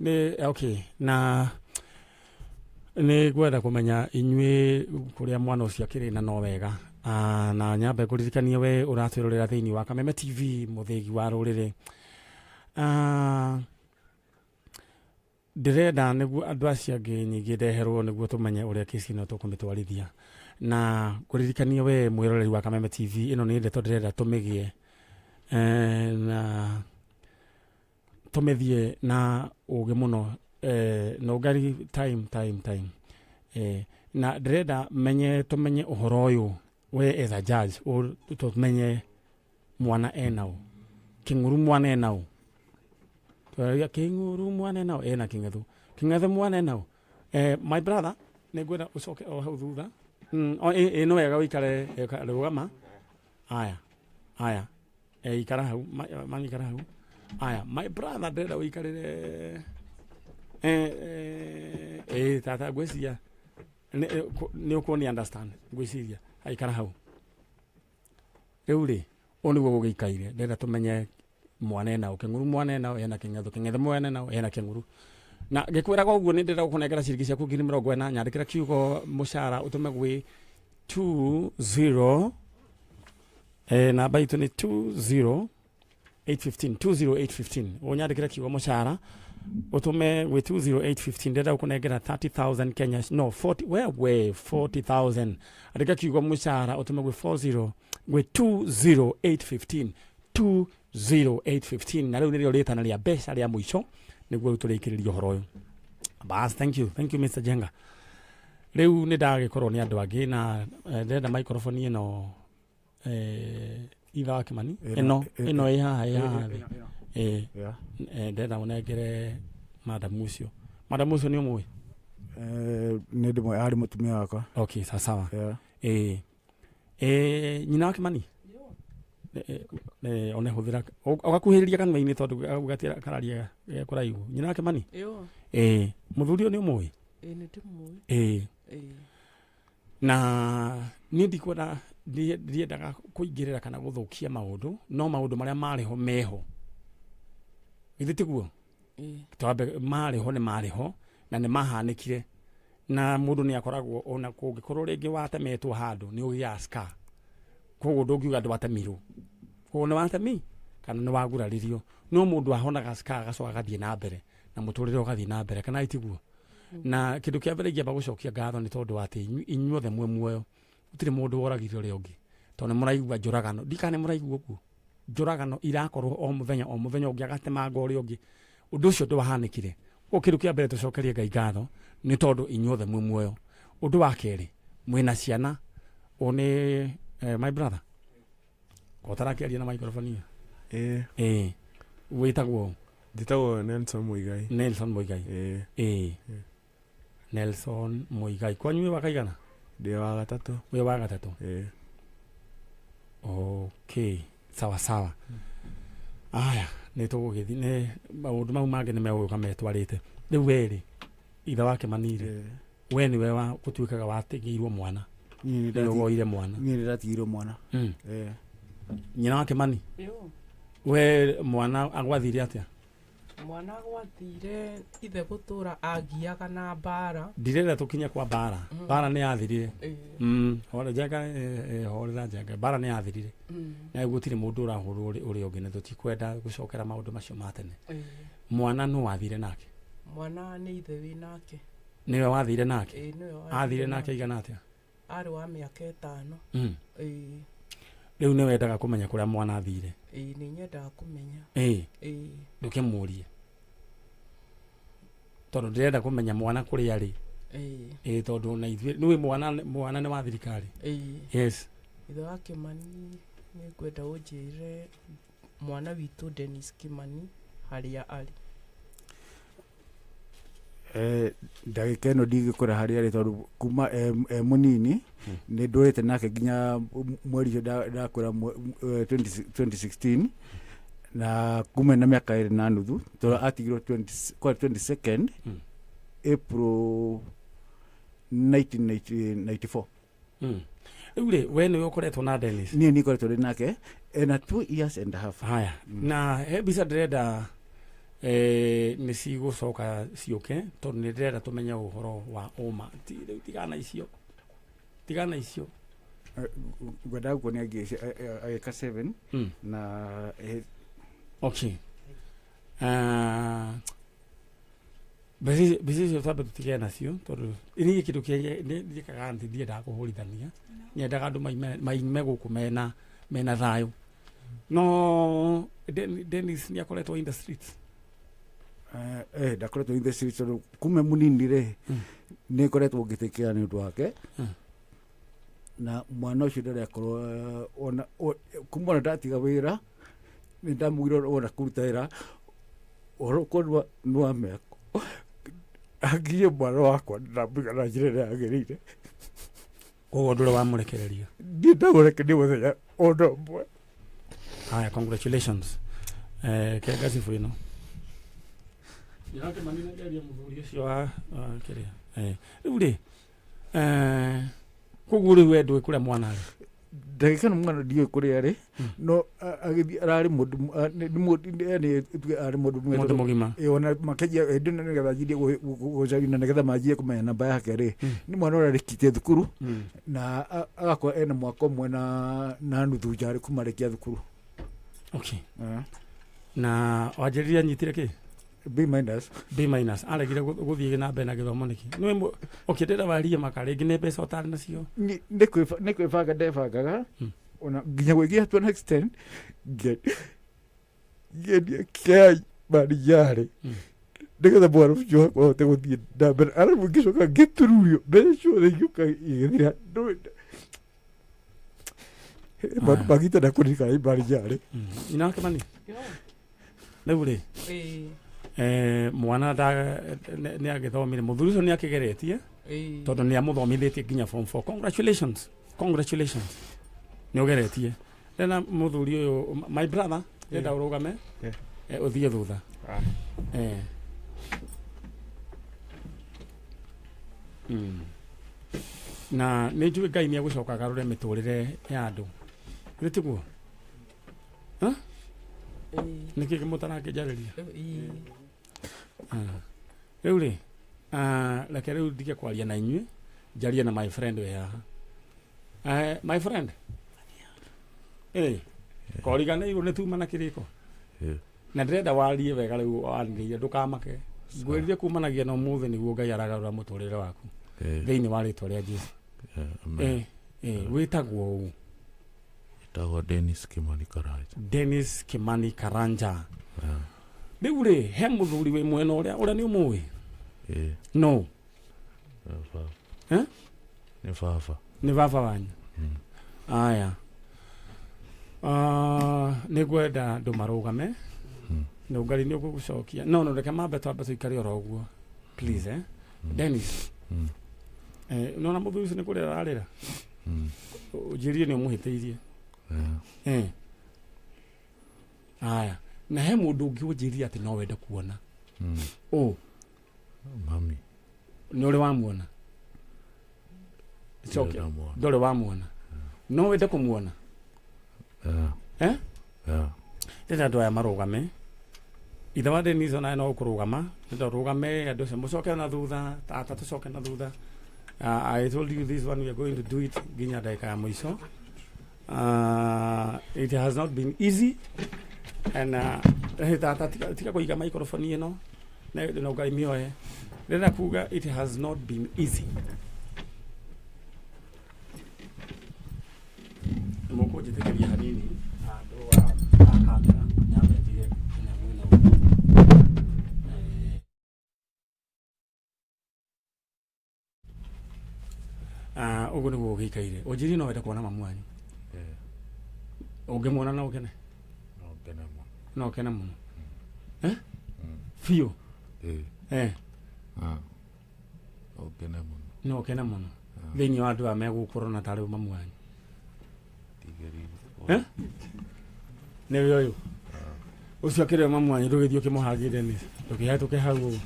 Nĩ okay, na nĩ ngwenda kũmenya inyuĩ kũrĩa mwana ũcio akĩrĩ na no wega. Na nyambe ngũririkanie we ũratwĩrorera thĩinĩ wa Kameme TV, mũthĩgi wa rũrĩrĩ. Ndĩrenda nĩguo andũ acio angĩ nyingĩ ndeherwo nĩguo tũmenye ũrĩa kesi ĩno tũkũmĩtwarithia. Na ngũririkanie we mwĩroreri wa Kameme TV, ĩno nĩ ndeto ndĩrenda tũmĩgĩe, na tũmĩthiĩ na ũgĩ mũno, no ngari time, time, time. Na ndĩrenda tũmenye ũhoro ũyũ we as a judge, tũmenye mwana ena ũ, kĩng'uru mwana ena ũ. Twaria kĩng'uru mwana ena ũ, ena kĩng'ethu. Kĩng'ethu mwana ena ũ. My brother, nĩ ngwenda ũcoke o hau thutha. Nĩ wega ũikare, rũgama. Aya, aya. Ikara hau, mami ikara hau. Aya, my brother ndĩrenda ũikarĩre. Tata ngwĩciria nĩ ũkũni understand ngwĩciria. Ikara hau. Rĩu rĩ, ũũ nĩguo gũgĩikaire. Ndĩrenda tũmenye mwana ena ũ, kĩng'uru mwana ena ũ, ena kĩng'ethu, kĩng'ethu mwana ena ũ, ena kĩng'uru. Na ngĩkwĩraga ũguo nĩ ndĩrenda gũkũnengera ciringi ciaku 40,000. Nyandĩkĩra kiugo mũcara ũtũme gwĩ 20, namba itũ nĩ 20815, 20815. Ũnyandĩkĩre kiugo mũcara ũtũme gwĩ 20815. Ndĩrenda gũkũnengera 30,000 Kenya, no 40, wewe, 40,000. Andĩka kiugo mũcara ũtũme gwĩ 40, gwĩ 20815, 20815. Na rĩu nĩrĩo rĩtana rĩa mbeca rĩa mũico nĩguo rĩu tũrĩkĩrĩrie ũhoro ũyũ. Bas, thank you, thank you, Mr. Jenga. Rĩu nĩ ndagĩkorwo nĩ andũ angĩ na ndĩrenda microphone ĩno, itha wa Kimani. Ĩno ĩno ĩ haha, ĩ haha thĩ. Yeah. Ndĩrenda ũnengere madamu ũcio. Madamu ũcio nĩ ũmũĩ? Nĩ ndĩmwe, arĩ mũtumia wakwa. Okay, sawa sawa. Yeah. Nyina wa Kimani, one hũthĩra ũgakuhĩrĩria kanua-inĩ tondũ gatia kararia ge kũraihu. Nyina wa Kimani. Ĩyo. Mũthuri ũyũ nĩ ũmũĩ? Ĩ, nĩ ndĩmũĩ. Ĩ. Na niĩ ndikwenda, ndiendaga kũingĩrĩra kana gũthũkia maũndũ, no maũndũ marĩa marĩ ho meho, githĩ tiguo? Ĩ. Twambe marĩ ho nĩ marĩ ho na nĩ mahanĩkire, na mũndũ nĩ akoragwo ona kũngĩkorwo rĩngĩ watemetwo handũ nĩ ũgĩaga scar, koguo ndũngiuga ndwatemirwo, koguo nĩ watemi kana nĩ waguraririo, no mũndũ ahonaga scar agacoka agathiĩ na mbere na mũtũrĩre ũgathiĩ na mbere, kana itiguo? Na kĩndũ kĩa mbere ingĩamba gũcokia ngatho nĩ tondũ wa atĩ inyuothe mwĩ muoyo, gũtirĩ mũndũ woragire ũrĩa ũngĩ, tondũ nĩ mũraigua njũragano, ndikana nĩ mũraigua ũguo njũragano irakorwo o mũthenya o mũthenya, ũngĩ agatemanga ũrĩa ũngĩ, ũndũ ũcio ndwahanĩkire. Koguo kĩndũ kĩa mbere tũcokerie Ngai ngatho nĩ tondũ inyuothe mwĩ muoyo. Ũndũ wa kerĩ, mwĩna ciana. Ũyũ nĩ my brother ũtarakĩaria na microphone ĩyo. Ĩĩ. Wĩtagwo? Njĩtagwo Nelson Muigai. Nelson Muigai. Ĩĩ. Nelson Muigai, kwanyu wĩ wa kaigana? Ndĩ wa gatatũ. Wĩ wa gatatũ? Ĩĩ. Okay, sawa sawa. Aya, nĩ tũgũgĩthiĩ nĩ maũndũ mau mangĩ nĩ megũka metwarĩte. Rĩu werĩ ithe wa Kimani rĩ, we nĩwe wa gũtuĩkaga watigĩirwo mwana? Niĩ nĩ nĩwe woire mwana? Niĩ nĩ ndatigirwo mwana. Nyina wa Kimani? Ĩyo. We mwana agwathire atĩa? Mwana gwathire ithe gũtũra agiaga na mbara. Ndirenda tũkinye kwa mbara. Mbara nĩ yathirire. Ĩ. Hore Njenga, horera Njenga, mbara nĩ yathirire. Na gũtirĩ mũndũ ũrahũrwo ũrĩa ũngĩ, na tũtikwenda gũcokera maũndũ macio ma tene. Mwana nũ wathire nake? Mwana nĩ ithe wĩ nake. Nĩwe wathire nake? Ĩ, nĩwe. Athire nake igana atĩa? Arĩ wa mĩaka 5. Ĩ. Rĩu nĩ wendaga kũmenya kũrĩa mwana athire? Ĩ, nĩ nyendaga kũmenya. Ĩ. Ndũkĩmũrie tondũ ndĩrenda kũmenya mwana kũrĩa arĩ. Ĩ. Ĩ, tondũ na ithuĩ nĩũĩ mwana nĩ wa thirikari. Ĩ. Yes. Ithe wa Kimani, nĩ ngwenda ũnjĩre mwana witũ Dennis Kimani harĩa arĩ. Ndagĩka ĩno ndingĩkwĩra harĩa arĩ tondũ kuma e mũnini nĩ ndũrĩte nake nginya mweri ũcio ndakwĩra 2016, na kuma na mĩaka 2.5, tondũ atigirwo 20 kwa 22nd April 1994. Rĩu rĩ, we nĩwe ũkoretwo na Dennis? Niĩ nĩ ngoretwo ndĩ nake ena 2 years and a half. Haya, na he mbica ndĩrenda, nĩ cigũcoka ciũke tondũ nĩ ndĩrenda tũmenye ũhoro wa ũma. Rĩu tigana icio, tigana icio. Ngwendaga kuonia agĩka 7 na Okay. Mbica icio twambe tũtigane nacio tondũ niĩ kĩndũ kĩrĩa njĩkaga atĩ ndiendaga kũhũrithania, nyendaga andũ maime gũkũ mena thayũ. No Dennis nĩ akoretwo in the streets? Ndakoretwo in the streets tondũ kuma mũnini rĩ, nĩ ngoretwo ngĩtĩkĩra nĩ ũndũ wake. Na mwana ũcio ndarĩ akorwo ona kuma ona ndatiga wĩra, nĩ ndamugire ona kũruta wĩra ũhoro ũkorwo nĩ wa mĩako angiye mwana wakwa ndamũiga na njĩra ĩrĩa yagĩrĩire. Koguo ndũrĩ wamũrekereria? Ndiĩ ndamũrekereria mũthenya ona ũmwe. Haya, congratulations. Kenga cibu ĩno ndĩrakĩmani mũthuri ũcio wa kĩrĩa. Rĩu rĩ, koguo rĩu we ndũĩ kũrĩa mwana arĩ? Ndagĩka ĩno mwana ndiũĩ kũrĩa arĩ, no agĩthiĩ ararĩ mũndũ nĩ mũndũ, yani tuge arĩ mũndũ mwega. Mũndũ mũgima. Ĩ, ona makĩanjia hĩndĩ ĩno nĩgetha anjirie gũcaria na nĩgetha manjie kũmenya namba yake rĩ, nĩ mwana ũrarĩkĩtie thukuru na agakorwo ena mwaka ũmwe na nuthu njarĩ kuma arĩkia thukuru. Okay. Na wanjĩrĩria anyitire kĩ? B minus. B minus. Aregire gũthiĩ na mbere na gĩthomo nĩkĩ? Nĩwe okay, ndĩrenda warie maka rĩngĩ nĩ mbeca ũtarĩ nacio. Nĩ kwĩbanga ndebangaga, ona nginya gwĩkinya to an extent ngĩendia kĩai marinjarĩ nĩgetha mwana ũcio wakwa ahote gũthiĩ na mbere, arabu ngĩcoka ngĩtururio mbeca ciothe igĩũka igĩthira. Maũndũ mangĩtenda kũririkana marinjarĩ. Nyina wa Kĩmani, rĩu rĩ, mwana nĩ agĩthomire, mũthuri ũcio nĩ akĩgeretie tondũ nĩ amũthomithĩtie nginya form 4. Congratulations, congratulations, nĩ ũgeretie. Rĩna mũthuri ũyũ, my brother, ndĩrenda ũrũgame, ũthiĩ thutha. Na nĩ njũĩ Ngai nĩ egũcoka agarũre mĩtũrĩre ya andũ. Githĩ tiguo? Nĩkĩ mũtarakĩnjarĩria? Rĩu rĩ, reke rĩu ndige kwaria na inyuĩ, njarie na my friend wĩ haha. My friend, koriganĩirwo nĩ tuma na kĩrĩko. Na ndĩrenda warie wega rĩu wanĩrĩire, ndũkamake. Ngwĩrire kumanagia na ũmũthĩ nĩguo Ngai aragarũra mũtũrĩre waku thĩinĩ wa rĩtwa rĩa Jesũ. Wĩtagwo ũũ? Wĩtagwo Dennis Kimani Karanja. Dennis Kimani Karanja. Rĩu rĩ, he mũthuri wĩ mwena ũrĩa, ũrĩa nĩ ũmũĩ? No. Nĩ baba. Nĩ baba wanyu. Aya. Nĩ ngwenda andũ marũgame. Nĩ Ngai nĩ ũgũgũcokia. No, reke mambe twambe tũikare oro ũguo. Please, Dennis. Nona mũthuri ũcio nĩ kũrĩra ararĩra. Ũnjĩrire nĩ ũmũhĩtĩirie. Aya. Na he mũndũ ũngĩ ũnjĩrire atĩ no wende kuona. Mami. Nĩ ũrĩ wamuona? Ndũrĩ wamuona. No wende kũmuona? Ndĩrenda andũ aya marũgame. Ithe wa Dennis onawe no ũkũrũgama. Ndĩrenda ũrũgame, andũ acio mũcoke na thutha, tata tũcoke na thutha. I told you this one we are going to do it nginya ndagĩka ya mũico. It has not been easy and tata tiga kũiga microphone ĩno na Ngai mĩoe. Ndĩrenda kuga it has not been easy. Mũkũnjĩtĩkĩria hanini andũ a kamera nyambe njige nyamũ ĩno. Ũguo nĩguo gũgĩikaire. Ũnjĩrie no wende kuona mamu wanyu? Ũngĩmuona no ũkene? No ngene mũno. No ũkene mũno. Biũ? No ngene mũno. No ũkene mũno. Thĩinĩ wa andũ aya megũkũrona tarĩ mamu wanyu. Nĩwe ũyũ. Ũcio akĩrĩ mamu wanyu, ndũgĩthiĩ ũkĩmũhagĩre Dennis. Ndũkĩhetũke hau ũguo.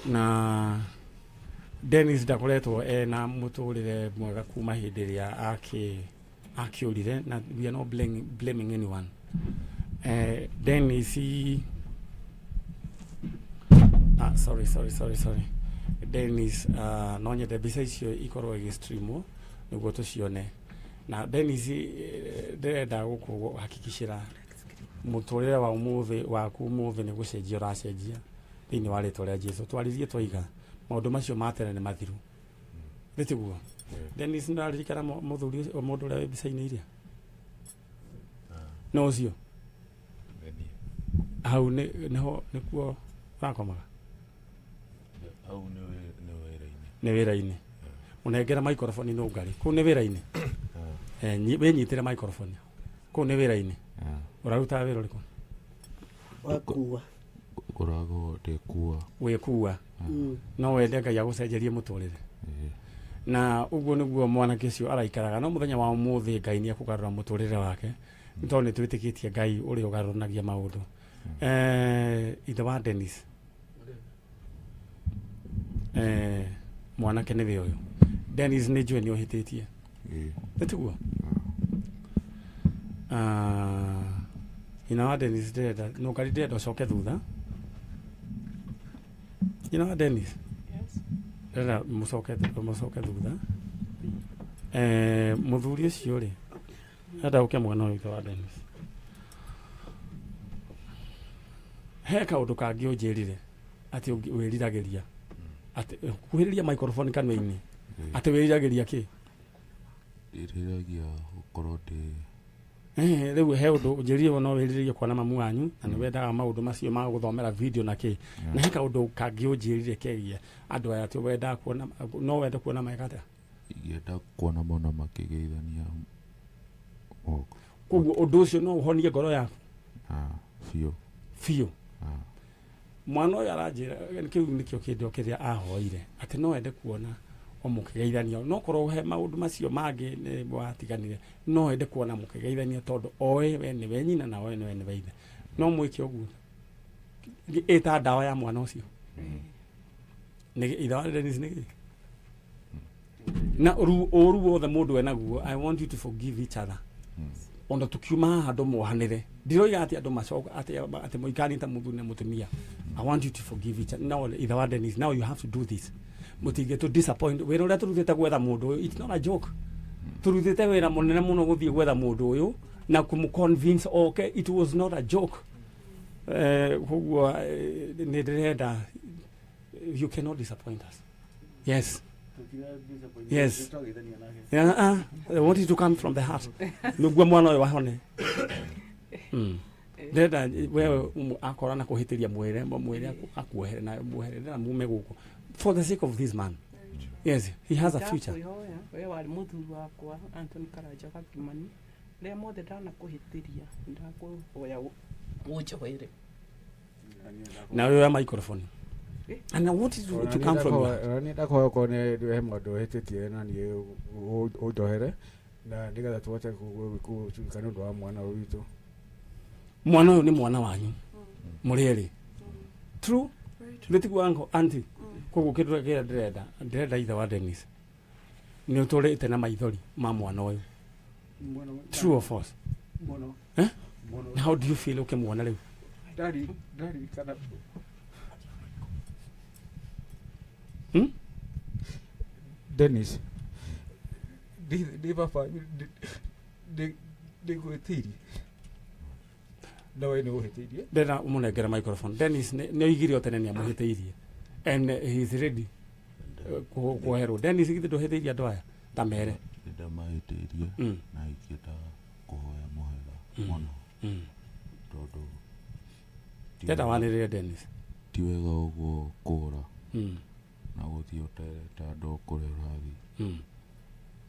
Na Dennis ndakoretwo ena mũtũrĩre mwega kuma hĩndĩ ĩrĩa akĩũrire, na we are not blaming anyone. Dennis, sorry. Dennis, no nyende mbica icio ikorwo igĩstreamwo nĩguo tũcione. Na Dennis, ndĩrenda gũkũhakikicĩra mũtũrĩre wa ũmũthĩ waku ũmũthĩ nĩ gũcenjia ũracenjia thĩinĩ wa rĩtwa rĩa Jesũ. Twaririe twaiga maũndũ macio ma tene nĩ mathiru. Nĩ tiguo? Dennis, nĩũraririkana mũthuri ũcio, mũndũ ũrĩa wĩ mbica-inĩ iria? No ũcio? Hau nĩho nĩkuo ũrakomaga? Hau nĩ wĩra-inĩ. Nĩ wĩra-inĩ. Ũnengera microphone no ngarĩ. Kũu nĩ wĩra-inĩ? Wĩnyitĩre microphone. Kũu nĩ wĩra-inĩ? Ũrarutaga wĩra ũrĩkũ? Wakua. Ngoragwo ndĩkua. Wĩkua. No wende Ngai agũcenjerie mũtũrĩre. Na ũguo nĩguo mwanake ũcio araikaraga. No mũthenya wa ũmũthĩ Ngai nĩ ekũgarũra mũtũrĩre wake. Nĩ tondũ nĩ twĩtĩkĩtie Ngai ũrĩa ũgarũranagia maũndũ. Ithe wa Dennis. Mwanake nĩwe ũyũ. Dennis, nĩ njũĩ nĩ ũhĩtĩtie. Ĩĩ. Nĩ tiguo? Ah, nyina wa Dennis, ndĩrenda nũkari, ndĩrenda ũcoke thutha. Nyina wa Dennis, ndĩrenda mũcoke thutha. Mũthuri ũcio rĩ, ndĩrenda ũke mwana ũyũ, ithe wa Dennis. He kaũndũ kangĩ ũnjĩrire atĩ wĩriragĩria atĩ, kuhĩrĩria microphone kanua-inĩ, atĩ wĩriragĩria kĩ? Ndĩriragĩria gũkorwo ndĩ Rĩu he ũndũ ũnjĩrire, no wĩrirĩrie kuona mamu wanyu na nĩ wendaga maũndũ macio ma gũthomera video na kĩ. Na he kaũndũ kangĩ ũnjĩrire kegiĩ andũ aya, atĩ wendaga kuona, no wende kuona meka atĩa? Ingĩenda kuona mona makĩgeithania moko. Koguo ũndũ ũcio no ũhonie ngoro yaku? Ah, biũ. Biũ? Ah. Mwana ũyũ aranjĩra kĩu nĩkĩo kĩndũ kĩrĩa ahoire, atĩ no ende kuona o mũkĩgeithania, no korwo he maũndũ macio mangĩ nĩ watiganire, no ende kuona mũkĩgeithania tondũ oĩ we nĩwe nyina na oĩ we nĩwe ithe. No mwĩke ũguo ĩta ndawa ya mwana ũcio nĩ ithe wa Dennis nĩ kĩ na ũru wothe mũndũ enaguo. I want you to forgive each other ona tukiuma haha, andũ mohanĩre. Ndiroiga atĩ andũ macoka atĩ mũikanie ta mũthuri na mũtumia. I want you to forgive each other. Now, ithe wa Dennis, now you have to do this. Mũtingĩ tũ disappoint. Wĩra ũrĩa tũrutĩte gwetha mũndũ ũyũ, it's not a joke. Tũrutĩte wĩra mũnene mũno gũthiĩ gwetha mũndũ ũyũ na kũmũ-convince oke. It was not a joke. Koguo nĩ ndĩrenda, you cannot disappoint us. Yes. Yeah, I want it to come from the heart nĩguo mwana ũyũ ahone. Ndĩrenda wewe akorwo na kũhĩtĩria, mwĩre akuohere na muohere na mume gũkũ for the sake of this man. Yes, he has a future. Ndakwĩhoya we warĩ mũthuri wakwa Anthony Karanja Gakimani, rĩrĩa mothe ndanakũhĩtĩria, ndakũhoya ũnjohere. Na ũyũ ya microphone. Eh? And I want it to come from your heart. Nĩ ndakũhoya okorwo nĩ he maũndũ ũhĩtĩtie na niĩ, ũnjohere na nĩgetha tũhote gũtuĩka nĩ ũndũ wa mwana ũyũ witũ. Mwana ũyũ nĩ mwana wanyu mũrĩ erĩ, true? Nĩ tiguo, uncle, auntie? Koguo kĩndũ kĩrĩa ndĩrenda, ithe wa Dennis, nĩ ũtũrĩte na maithori ma mwana ũyũ, true or false? Mũno. Eh? Mũno. How do you feel ũkĩmuona rĩu? Ndarikana. Dennis, ndĩ baba ndĩgwĩtĩirie na we nĩ ũhĩtĩirie. Ndĩrenda ũmũnengere microphone. Dennis nĩ oigire o tene nĩ amũhĩtĩirie and he is ready kuoherwo. Dennis, githĩ ndũhĩtĩirie andũ aya? Ta mere. Nĩ ndamahĩtĩirie na ingĩenda kũhoya mũhera mũno tondũ ti Ndĩrenda wanĩrĩre, Dennis. Ti wega ũguo kũra na gũthiĩ ũterete andũ kũrĩa ũrathiĩ.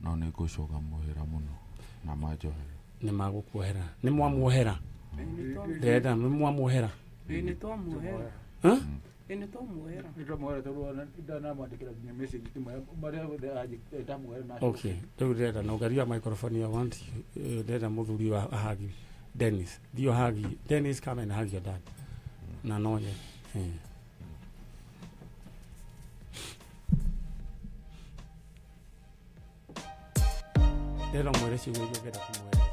No nĩ ngũcoka mũhera mũno na manjohere. Nĩ magũkuohera? Nĩ mwamuohera? Ndĩrenda, nĩ mwamuohera? Ĩĩ, nĩ twamuohera. Huh? Ĩĩ, nĩ twamuohera. Nĩ twamuohera tondũ ona ndanamwandĩkĩra nginya message marĩa mothe ndamuohera na Okay, rĩu ndĩrenda na ũgaria microphone. I want you, ndĩrenda mũthuri wa ahagi Dennis. Thiĩ ũhagi Dennis. Come and hug your dad na no nye. Ndĩrenda ũmwĩre ciugo iria ũngĩenda kũmwĩra.